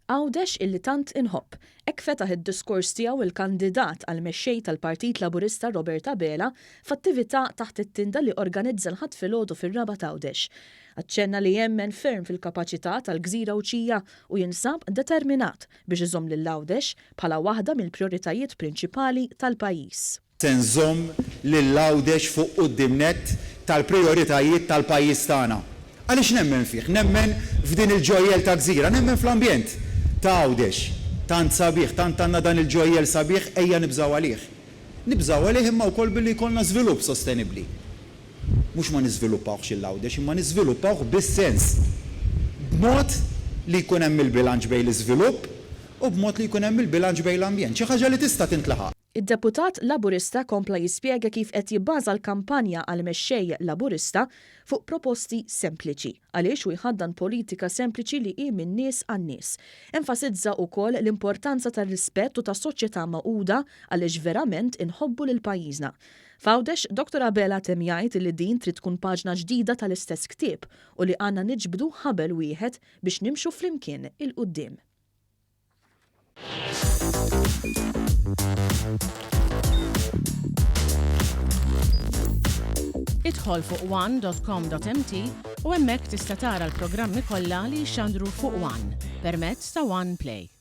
Għawdex illi tant inħobb. Hekk fetaħ id-diskors tiegħu il-kandidat għal mexxej tal-Partit Laburista Robert Abela f'attività taħt it-tinda li organizza l-Ħadd filgħodu fir-Rabat Għawdex. Aċċenna li jemmen ferm fil-kapaċità tal-gżira Għawdxija u jinsab determinat biex iżomm lil Għawdex bħala waħda mill-prijoritajiet prinċipali tal-pajjiż. Se nżomm lil Għawdex fuq quddiem nett tal-prijoritajiet tal-pajjiż tagħna. Għaliex nemmen fih, nemmen f'din il-ġojjel ta' gżira, nemmen fl-ambjent ta' Għawdex. Tant sabiħ, tant għandna dan il-ġojjel sabiħ, ejja nibżgħu għalih. Nibżgħu għalih imma wkoll billi jkollna żvilupp sostenibbli. Mhux ma niżviluppawhx lil Għawdex imma niżviluppawh bis-sens. B'mod li jkun hemm il-bilanċ bejn l-iżvilupp u b'mod li jkun hemm il-bilanċ bejn l-ambjent. Xi ħaġa li tista' tintlaħaq. Id-deputat Laburista kompla jispjega kif qed jibbaża l-kampanja għal mexxej Laburista fuq proposti sempliċi, għaliex hu jħaddan politika sempliċi li hi min-nies għan-nies. Enfasizza ukoll l-importanza tar-rispett u ta' soċjetà magħquda għaliex verament inħobbu lil pajjiżna. F'Għawdex, Dottor Abela temm jgħid li din trid tkun paġna ġdida tal-istess ktieb u li għandna niġbdu ħabel wieħed biex nimxu flimkien 'il quddiem. Idħol fuq one.com.mt u hemmhekk tista' tara l-programmi kollha li jixxandru fuq One permezz ta' One Play.